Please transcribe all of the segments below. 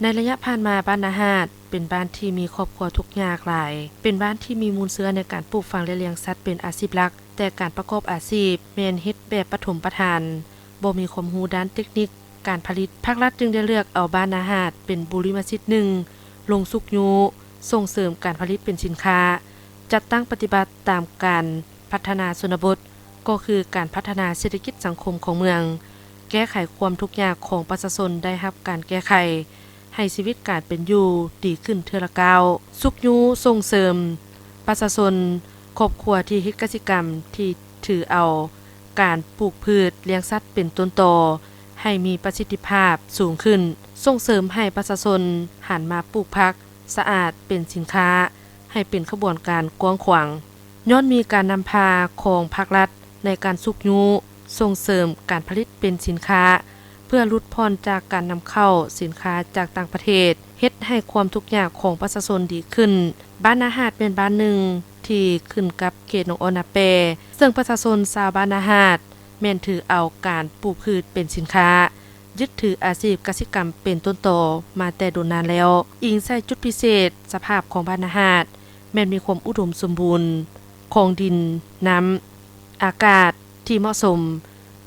ໃນໄລຍະຜ່ານມາ, ບ້ານນາຫາດເປັນບ້ານທີ່ມີຄອບຄົວທຸກຍາກຫຼາຍ, ເປັນບ້ານທີ່ມີມູນເຊື້ອໃນການປູກຝັງ ແລະ ລ້ຽງສັດເປັນອາຊີບຫຼັກ, ແຕ່ການປະກອບອາຊີບແມ່ນເຮັດແບບປະຖົມປະຖານ, ບໍ່ມີຄວາມຮູ້ດ້ານເຕັກນິກການຜະລິດ. ພາກລັດຈຶ່ງໄດ້ເລືອກເອົາບ້ານນາຫາດເປັນບູລິມະສິດໜຶ່ງ ລົງຊຸກຍູ້ສົ່ງເສີມການຜະລິດເປັນສິນຄ້າ, ຈັດຕັ້ງປະຕິບັດຕາມການ ພັດທະນາຊົນນະບົດ ກໍຄືການພັດທະນາເສດຖະກິດສັງຄົມຂອງເມືອງ, ແກ້ໄຂຄວາມທຸກຍາກຂອງປະຊາຊົນໄດ້ຮັບການແກ້ໄຂ, ໃຫ້ຊີວິດການເປັນຢູ່ດີຂຶ້ນເທື່ອລະກ້າວ. ຊຸກຍູ້ສົ່ງເສີມປະຊາຊົນ, ຄອບຄົວທີ່ເຮັດກະສິກຳທີ່ຖືເອົາການປູກພືດລ້ຽງສັດເປັນຕົ້ນຕໍໃຫ້ມີປະສິດທິພາບສູງຂຶ້ນ, ສົ່ງເສີມໃຫ້ປະຊາຊົນຫັນມາປູກຜັກສະອາດເປັນສິນຄ້າ ໃຫ້ເປັນຂະບວນການກວ້າງຂວາງ. ຍ້ອນມີການນຳພາຂອງພາກລັດໃນການຊຸກຍູ້ສົ່ງເສີມການຜະລິດເປັນສິນຄ້າ ເພື່ອຫຼຸດຜ່ອນຈາກການນຳເຂົ້າສິນຄ້າຈາກຕ່າງປະເທດ, ເຮັດໃຫ້ຄວາມທຸກຍາກຂອງປະຊາຊົນດີຂຶ້ນ. ບ້ານນາຫາດແມ່ນບ້ານໜຶ່ງທີ່ຂຶ້ນກັບເຂດໜອງອອນນາແປ, ເຊິ່ງປະຊາຊົນຊາວບ້ານນາຫາດແມ່ນຖືເອົາການປູກພືດເປັນສິນຄ້າ, ຍຶດຖືອາຊີບກະສິກຳເປັນຕົ້ນຕໍມາແຕ່ດົນນານແລ້ວ. ອີງໃສ່ຈຸດພິເສດສະພາບຂອງບ້ານນາຫາດ ແມ່ນມີຄວາມອຸດົມສົມບູນຂອງດິນ, ນ້ຳ, ອາກາດທີ່ເໝາະສົມ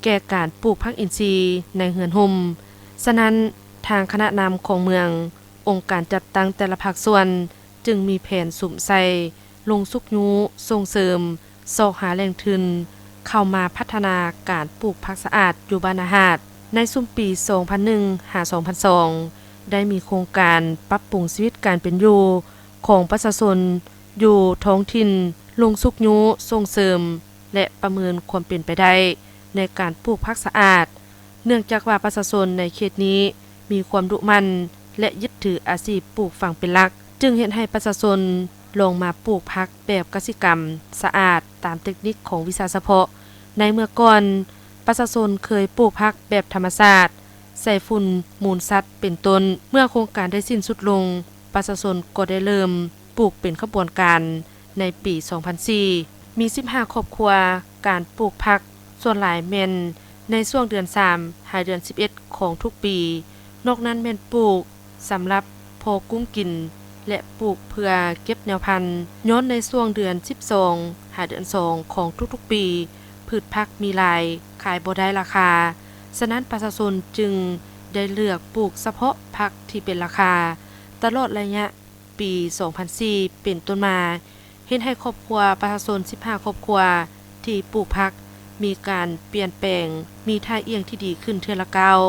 ແກ່ການປູກຜັກອິນຊີໃນເຮືອນຮົ່ມ. ສະນັ້ນ, ທາງຄະນະນຳຂອງເມືອງ, ອົງການຈັດຕັ້ງແຕ່ລະພາກສ່ວນ ຈຶ່ງມີແຜນສຸມໃສ່ລົງຊຸກຍູ້ສົ່ງເສີມ ຊອກຫາແຫຼ່ງທຶນເຂົ້າມາພັດທະນາການປູກຜັກສະອາດຢູ່ບ້ານນາຫາດ. ໃນຊຸມປີສອງພັນໜຶ່ງຫາສອງພັນສອງ ໄດ້ມີໂຄງການປັບປຸງຊີວິດການເປັນຢູ່ຂອງປະຊາຊົນຢູ່ທ້ອງຖິ່ນ, ລົງຊຸກຍູ້ສົ່ງເສີມ ແລະ ປະເມີນຄວາມເປັນໄປໄດ້ໃນການປູກຜັກສະອາດ, ເນື່ອງຈາກວ່າປະຊາຊົນໃນເຂດນີ້ມີຄວາມດຸໝັ່ນ ແລະ ຍຶດຖືອາຊີບປູກຝັງເປັນຫຼັກ, ຈຶ່ງເຮັດໃຫ້ປະຊາຊົນລອງມາປູກຜັກແບບກະສິກຳສະອາດຕາມເຕັກນິກຂອງວິຊາສະເພາະ. ໃນເມື່ອກ່ອນ, ປະຊາຊົນເຄີຍປູກຜັກແບບທຳມະຊາດ, ໃສ່ຝຸ່ນມູນສັດເປັນຕົ້ນ. ເມື່ອໂຄງການໄດ້ສິ້ນສຸດລົງ, ປະຊາຊົນກໍໄດ້ເລີ່ມປູກເປັນຂະບວນການໃນປີສອງພັນສີ່ ມີສິບຫ້າຄອບຄົວ. ການປູກຜັກສ່ວນຫຼາຍແມ່ນໃນຊ່ວງເດືອນສາມຫາເດືອນສິບເອັດຂອງທຸກປີ, ນອກນັ້ນແມ່ນປູກສຳລັບພໍກຸ້ມກິນ ແລະ ປູກເພື່ອເກັບແນວພັນ. ຍ້ອນໃນຊ່ວງເດືອນສິບສອງຫາເດືອນສອງຂອງທຸກໆປີ, ພືດຜັກມີຫຼາຍ, ຂາຍບໍ່ໄດ້ລາຄາ, ສະນັ້ນປະຊາຊົນຈຶ່ງໄດ້ເລືອກປູກສະເພາະຜັກທີ່ເປັນລາຄາ. ຕະຫຼອດໄລຍະປີສອງພັນສີ່ເປັນຕົ້ນມາ, ເຮັດໃຫ້ຄອບຄົວປະຊາຊົນສິບຫ້າຄອບຄົວທີ່ປູກຜັກມີການປ່ຽນແປງ, ມີທ່າອ່ຽງທີ່ດີຂຶ້ນເທື່ອລະກ້າວ,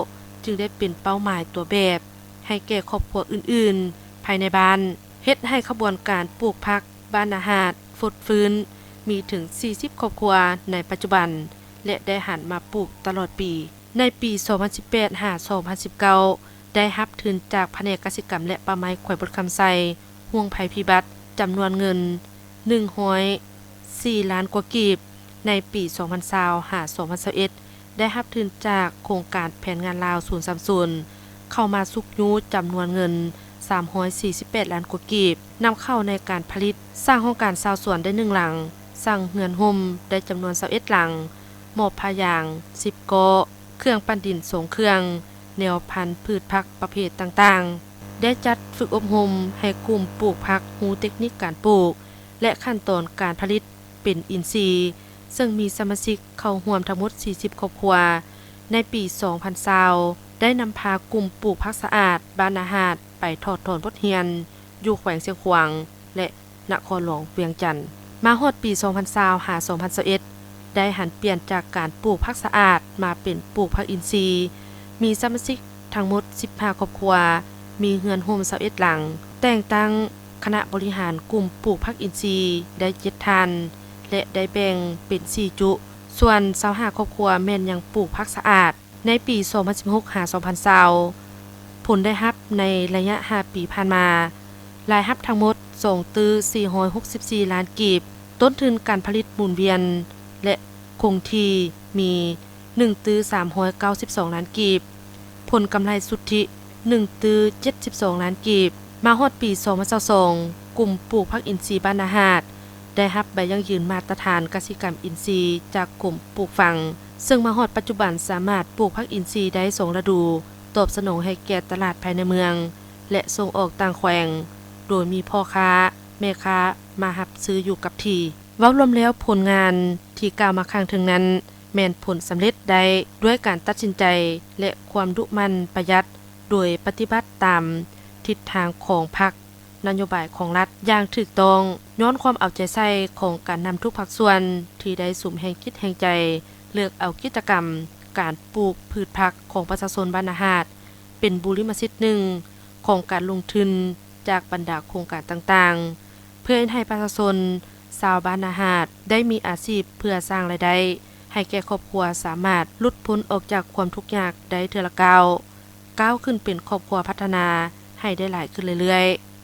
ຈຶ່ງໄດ້ເປັນເປົ້າໝາຍຕົວແບບໃຫ້ແກ່ຄອບຄົວອື່ນໆພາຍໃນບ້ານ, ເຮັດໃຫ້ຂະບວນການປູກຜັກບ້ານນາຫາດຟົດຟື້ນ, ມີເຖິງສີ່ສິບຄອບຄົວໃນປັດຈຸບັນ ແລະ ໄດ້ຫັນມາປູກຕະຫຼອດປີ. ໃນປີສອງພັນສິບແປດຫາສອງພັນສິບເກົ້າ ໄດ້ຮັບທຶນຈາກພະແນກກະສິກຳ ແລະ ປ່າໄມ້ແຂວງບໍລິຄຳໄຊ ຮ່ວງໄພພິບັດ ຈຳນວນເງິນໜຶ່ງຮ້ອຍສີ່ລ້ານກວ່າກີບ. ໃນປີສອງພັນຊາວຫາສອງພັນຊາວເອັດ ໄດ້ຮັບທຶນຈາກໂຄງການແຜນງານລາວສູນສາມສູນ ເຂົ້າມາຊຸກຍູ້ຈຳນວນເງິນສາມຮ້ອຍສີ່ສິບແປດລ້ານກວ່າກີບ, ນຳເຂົ້າໃນການຜະລິດ, ສ້າງຫ້ອງການຊາວສວນໄດ້ໜຶ່ງຫຼັງ, ສ້າງເຮືອນຮົ່ມໄດ້ຈຳນວນຊາວເອັດຫຼັງ, ມອບຜ້າຢາງສິບເກາະ, ເຄື່ອງປັ່ນດິນສອງເຄື່ອງ, ແນວພັນພືດຜັກປະເພດຕ່າງໆ. ໄດ້ຈັດຝຶກອົບຮົມໃຫ້ກຸ່ມປູກຜັກຮູ້ເຕັກນິກການປູກ ແລະ ຂັ້ນຕອນການຜະລິດເປັນອິນຊີ, ເຊິ່ງມີສະມາຊິກເຂົ້າຮ່ວມທັງໝົດສີ່ສິບຄອບຄົວ. ໃນປີສອງພັນຊາວ ໄດ້ນຳພາກຸ່ມປູກຜັກສະອາດບ້ານນາຫາດໄປຖອດຖອນບົດຮຽນຢູ່ແຂວງຊຽງຂວາງ ແລະ ນະຄອນຫຼວງວຽງຈັນ. ມາຮອດປີສອງພັນຊາວຫາສອງພັນຊາວເອັດ ໄດ້ຫັນປ່ຽນຈາກການປູກຜັກສະອາດມາເປັນປູກຜັກອິນຊີ, ມີສະມາຊິກທັງໝົດສິບຫ້າຄອບຄົວ, ມີເຮືອນຮົ່ມຊາວເອັດຫຼັງ, ແຕ່ງຕັ້ງຄະນະບໍລິຫານກຸ່ມປູກຜັກອິນຊີໄດ້ເຈັດທ່ານ ແລະ ໄດ້ແບ່ງເປັນສີ່ຈຸ, ສ່ວນຊາວຫ້າຄອບຄົວແມ່ນຍັງປູກຜັກສະອາດ. ໃນປີສອງພັນສິບຫົກຫາສອງພັນຊາວ ຜົນໄດ້ຮັບໃນໄລຍະຫ້າປີຜ່ານມາ, ລາຍຮັບທັງໝົດສອງຕື້ສີ່ຮ້ອຍຫົກສິບສີ່ລ້ານກີບ, ຕົ້ນທຶນການຜະລິດໝູນວຽນ ແລະ ຄົງທີ່ມີໜຶ່ງຕື້ສາມຮ້ອຍເກົ້າສິບສອງລ້ານກີບ, ຜົນກຳໄລສຸດທິໜຶ່ງຕື້ເຈັດສິບສອງລ້ານກີບ. ມາຮອດປີສອງພັນຊາວສອງ ກຸ່ມປູກຜັກອິນຊີບ້ານນາຫາດ ໄດ້ຮັບໃບຢັ້ງຢືນມາດຕະຖານກະສິກຳອິນຊີຈາກກົມປູກຝັງ, ເຊິ່ງມາຮອດປັດຈຸບັນສາມາດປູກຜັກອິນຊີໄດ້ສອງລະດູ, ຕອບສະໜອງໃຫ້ແກ່ຕະຫຼາດພາຍໃນເມືອງ ແລະ ສົ່ງອອກຕ່າງແຂວງ ໂດຍມີພໍ່ຄ້າແມ່ຄ້າມາຮັບຊື້ຢູ່ກັບທີ່. ເວົ້າລວມແລ້ວ, ຜົນງານທີ່ກ່າວມາຂ້າງເທິງນັ້ນ ແມ່ນຜົນສຳເລັດໄດ້ດ້ວຍການຕັດສິນໃຈ ແລະ ຄວາມດຸໝັ່ນປະຢັດ ໂດຍປະຕິບັດຕາມທິດທາງຂອງພັກ, ນະໂຍບາຍຂອງລັດຢ່າງຖືກຕ້ອງ. ຍ້ອນຄວາມເອົາໃຈໃສ່ຂອງການນຳທຸກພາກສ່ວນ ທີ່ໄດ້ສຸມແຮງຈິດແຮງໃຈ ເລືອກເອົາກິດຈະກຳການປູກພືດຜັກຂອງປະຊາຊົນບ້ານນາຫາດ ເປັນບູລິມະສິດໜຶ່ງຂອງການລົງທຶນຈາກບັນດາໂຄງການຕ່າງໆ ເພື່ອເຮັດໃຫ້ປະຊາຊົນຊາວບ້ານນາຫາດໄດ້ມີອາຊີບເພື່ອສ້າງລາຍໄດ້ໃຫ້ແກ່ຄອບຄົວ ສາມາດຫຼຸດພົ້ນອອກຈາກຄວາມທຸກຍາກໄດ້ເທື່ອລະກ້າວ, ກ້າວຂຶ້ນເປັນຄອບຄົວພັດທະນາໃຫ້ໄດ້ຫຼາຍຂຶ້ນເລື້ອຍໆ.